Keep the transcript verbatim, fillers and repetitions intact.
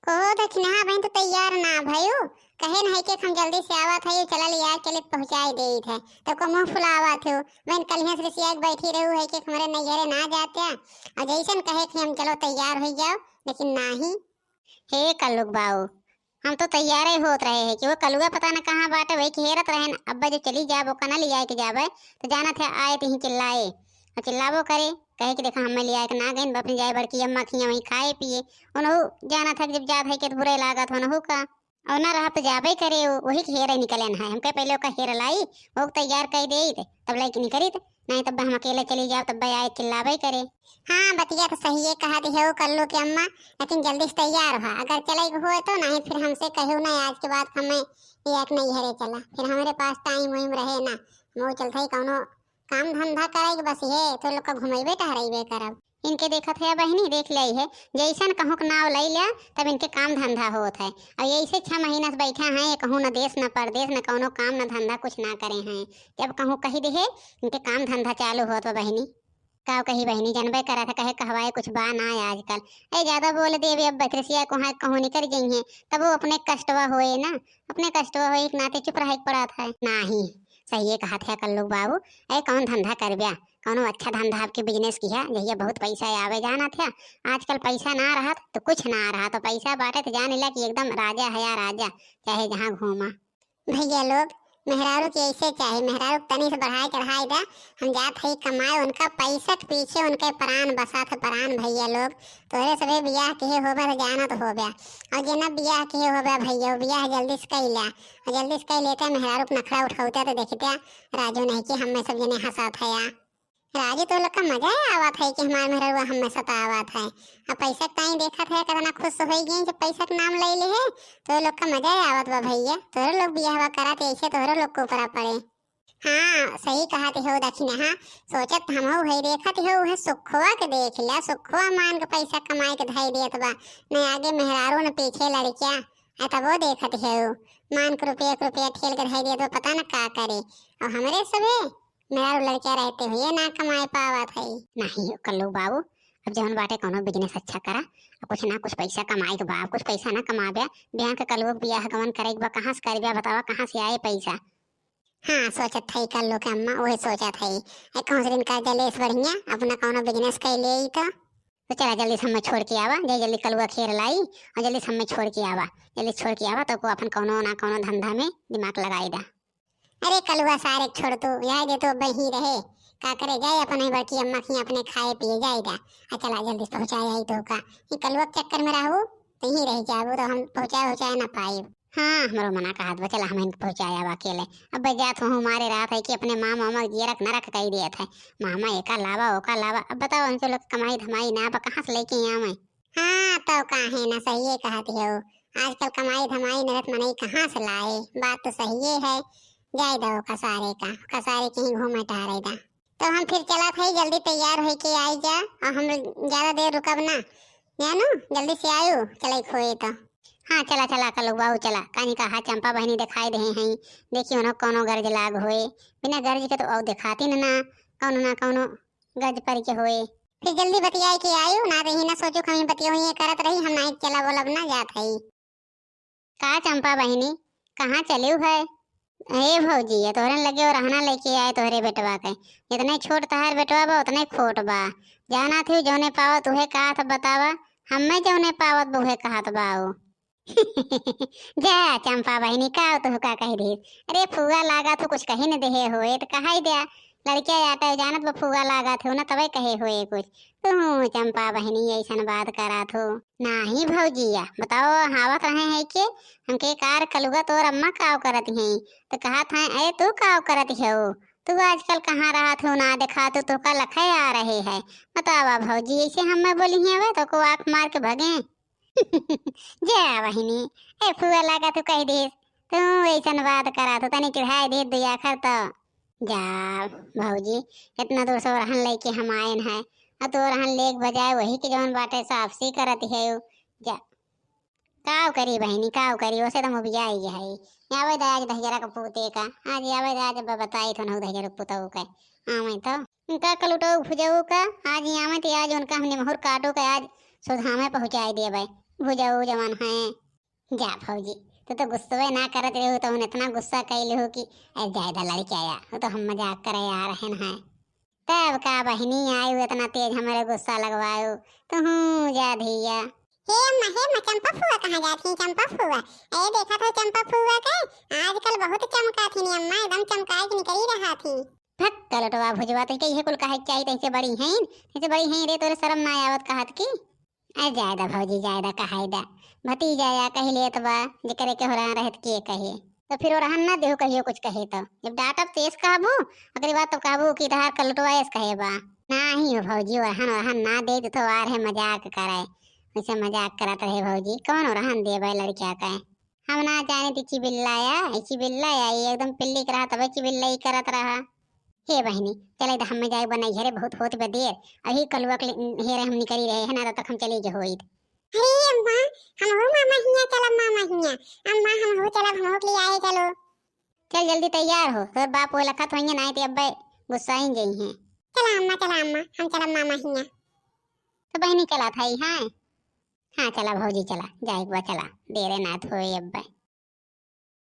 कहो दखिनहा बहिन तो तैयार ना भयू, कहे न है कि हम जल्दी से आवत है, चला लिया के ले पहुँचाई देइत है, तो को मुँह फुलावत हो। बहिन कलिया से रिसिया के बैठी रहू है कि हमरे नैहरे ना जाते, और जैसन कहे कि हम चलो तैयार हो जाओ, लेकिन नाही। हे कल्लुक बाऊ, हम तो तैयारे होत रहे हैं कि वो कलुआ पता न कहाँ बाटे, वही के हेरत रहेन। अब्बा जब चली जाब, ओका न लियाए के जाबे, तो जानत है आए तिही चिल्लाए, और चिल्लाबो करे, कहे कि देखा हमें लियाए के ना गइन, अपने जाए बड़की अम्मा खिया वहीं खाए पिए। उनहु जानत है कि जब जात है कि तो बुरे लागत हो उनहु का, और ना रहा तो जाबे करे, वो-, वही के हेरे निकलेन है। हमके पहले ओका हेर लाई, वो तैयार कर देइत, तब लेके निकलित, नहीं तब हम अकेले चली जाब, तब आए चिल्लाबे करे। हाँ, बतिया तो सही है, कहा दी है वो कल्लू के अम्मा, लेकिन जल्दी से तैयार हो, अगर चले के होए तो, नहीं फिर हमसे कहू ना, आज के बाद हमें ये एक नैहरे चला, फिर हमारे पास टाइम वाइम रहे ना, हम वो चलते ही कौनो काम धंधा करे के बस है, तो लोग का घुमेबे टहरेबे करब। इनके देखत है बहिनी, देख ले है, जैसन कहूँ के नाव ले लिया, तब इनके काम धंधा होत है। और यही से छह महीना से बैठा हैं, ये कहूँ न देश न परदेश, न कौनो काम न धंधा कुछ ना करे हैं। जब कहूँ कही दे है, इनके काम धंधा चालू होत बा बहिनी। का कही बहिनी, जानबे करा था, कहे कहवाए कुछ बा ना आजकल। ए, ज्यादा बोल देवे अब बकरसिया को है, कहूँ निकल गई है, तब वो अपने कष्टवा होए ना, अपने कष्टवा होए के नाते चुप रहे के पड़ा था। नाही, सही कहा था कल्लू बाबू। ए, कौन धंधा करब्या, कौनो अच्छा धंधा आपके बिजनेस किहा, जहिया बहुत पैसा आवे जाना था। आजकल पैसा ना रहत तो कुछ ना रहत, तो पैसा बाटे तो जान ला कि एकदम राजा है या राजा, चाहे जहाँ घूमा। भैया लोग, मेहरारू के ऐसे चाहे, मेहरारू के तनी से बढ़ाए चढ़ाए दा। हम जात हई कमाए, उनका पैसा के पीछे उनके प्राण बसा थे, प्राण भैया लोग। तोरे सबे बियाह किहे होबे तो जानत होबे, और जेना बियाह किहे होबे भैया, बियाह जल्दी से कई ला, और जल्दी से कई लेते मेहरारू के नखरा उठौते तो देखते राजू नहीं कि हमें सब जने हंसा था या। राजू तो लोग का मजा ही आवत है कि हमार मेहररुआ हमें सतावत है। अब पैसा के ताई देखत है, कितना खुश हो गई जब पैसा के नाम ले ले है, तो लोग का मजा ही आवत बा भैया। तोहरो लोग बियाहवा करत ऐसे तोहरो लोग के ऊपरा पड़े। हाँ, सही कहत हो दखिनहा, सोचत हम हो है, देखत हो है सुखवा के देख लिया, सुखवा मान के पैसा कमाए के धई देत बा, न आगे मेहरारू न पीछे लड़किया। आ तबो देखत हो, मान के रुपया के रुपया ठेल के धई देत बा, पता न का करे। और हमरे सबे मेहरारू लड़किया रहते हुए ना कमाए पावत है। नहीं कल्लू बाबू, अब जौन बाटे कौनो बिजनेस अच्छा करा, अब कुछ ना कुछ पैसा कमाए के बा, अब कुछ पैसा ना कमाब्या, बिहान के कल्लू के बियाह गवन करे के बा, कहाँ से करब्या बतावा, कहाँ से आए पैसा? हाँ, सोचत है कल्लू के अम्मा, वही सोचत है। ए, कौन से दिन का जलेस बढ़िया, अपना कौनो बिजनेस कर ले तो। तो चला जल्दी से हमें छोड़ के आवा, जाई जल्दी कलुआ खेर लाई और जल्दी से हमें छोड़ के आवा, जल्दी छोड़ के आवा तो को अपन कौनो ना कौनो धंधा में दिमाग लगाई दा। अरे कलुआ सारे छोड़ तू, जाए दे तो बही रहे, का करे जाए अपन ही बड़की अम्मा की अपने खाए पिए जाए दा। आ चला जल्दी से पहुँचाए आई तो का, ये कलुआ के चक्कर में रहू तो यहीं रह जाबू तो हम पहुँचाए उहुँचाए ना पाई। हाँ, हमरो मना कहत बा, चला हम इनके पहुँचाए आवा अकेले। अब जात हूँ मारे रात है कि अपने मामा मामा जियरक नरक कई दियत है। मामा एका लावा, ओका लावा। अब बताओ उनसे लोग कमाई धमाई ना बा, कहाँ से लेके आवे? हाँ, तो काहे ना, सहिए कहत हो। आजकल कमाई धमाई नरत मनई कहाँ से लाए? बात तो सहिए है। जाए दो कसारे का, कसारे कहीं घूमे टहरे दा। तो हम फिर चलत हई, जल्दी तैयार होई के आई जा, और हम ज्यादा देर रुकब ना, जानू, जल्दी से आयु, चले खोए तो। हाँ, चला, चला, कलुआ, चला, कानी कहा चंपा बहिनी दिखाई दे हैं, देखियो ना कौनो गर्ज लाग होए, बिना गर्ज के तो और दिखाती न ना, कौनो ना कौनो गर्ज पर के होए। फिर जल्दी बतियाए के आयु, ना रही ना सोचू, कमी बतियो ये करत रही, हम नाई चला बोलब ना जात हई। का चंपा बहिनी, कहाँ चलिउ है? हे भौजी, ये तोहरे लगे वो रहना लेके आए तोहरे बेटवा के। जितने छोट तहार बेटवा बा, उतने खोट बा। जाना थी जौने पावत उहे कहत बतावा, हमें जौने पावत बा उहे कहत बा ओ। जा चंपा बहिनी, का तू का कह दी? अरे फुआ लागा तू कुछ कही न देहे होए, तो कहाई द्या। लड़किया आटे जानत बा फुआ लागत हो ना, तबे कहे होए कुछ। तू चंपा बहिनी ऐसन बात करत हो। नाही भौजिया, बताओ, हावत रहे हैं के हमके कार कलुआ तोर अम्मा काव करत हैं, तो कहत हैं, "ए तू काव करत हो? तू आजकल कहाँ रहत हो, ना देखा तू, तोका लखे आ रहे है। बतावा भौजी, ऐसे हमें बोली हैं वे, तो को आँख मार के भगे।" जा बहिनी, ए फुआ लागा तू कह दे, तू ऐसन बात करा, तू तनी चिढ़ाए दे दुई आखर तो। जा भौजी, इतना दूर से ओरहन लेके हम आयन है, और तू ओरहन लेके बजाए वही के जौन बाटे साफ सी करत है। जा, काव करी बहिनी, काव करी, ओसे तो मुबिया ही है। आवे दा आज दहिजरा के पूते का, आज आवे दा आज ब-, बताई थो नहु दहिजरा के पुतऊ के। आवे तो उनका कलुटो भुजऊ का, आज ही आवे तो आज उनका हम निमहुर काटू के आज सुधामे पहुँचाई देबे। भुजऊ जवन है। जा भौजी, तू तो गुस्सवे ना करत रहू, तो उन्हें इतना गुस्सा कइलू कि अरे जाए दा लड़के आया, वो तो हम मजाक करे आ रहे हैं। तब का बहिनी आयु इतना तेज हमरे गुस्सा लगवायु, तुहूँ जा धैया। हे अम्मा, हे अम्मा, चंपा फुआ कहाँ जात ही? चंपा फुआ, ए देखा तो चंपा फुआ के, आजकल बहुत चमका थी अम्मा, एकदम चमकाए के निकली रहा थी। भक कलटवा भुजवा, तो कही कुल कहे के चाहिए, तैसे बड़ी हैं, तैसे बड़ी हैं रे, तोरे शर्म ना आवत कहत की? अरे जाए दा भौजी, जाए दा, कहाई दा। भतीजा या कही लेत बा, जेकरे के हो रहा रहत के कहे। तो फिर ओरहन ना देहु कहियो कुछ कहे तो। जब डांटब तो एस कहबू, ओकरी बाद तो कहबू कि तहार कलटवा एस कहे बा। नाही हो भौजी, ओरहन, ओरहन ना दे तो आर है मजाक करे। वैसे मजाक करत रहे भौजी, कौन ओरहन देबे लड़किया के? हम ना जाने ती चिबिल्ला या, ई चिबिल्ला या, ई एकदम पिल्ली के रहा तबे चिबिल्ला ई करत रहा। हे बहिनी, चले दा हमें जाए बा नैहरे, बहुत होत बा देर। अही कलुआ के ले-, हेरे हम निकली रहे हैं ना, तब तक हम चली गए होइत। अरे अम्मा, हम हो मामा हिया चलब, मामा हिया। अम्मा हम हो चलब, हम हो के लिए आए चलो। चल जल्दी तैयार हो, तोर बाप वो लखत होइए ना, ते अब्बे गुस्साइन जई हैं। चला अम्मा, चला अम्मा, हम चलब मामा हिया। तो बहिनी चला था ही, हाँ। हाँ चला भौजी चला, जाए एक बार चला, देरे ना होए अब्बे।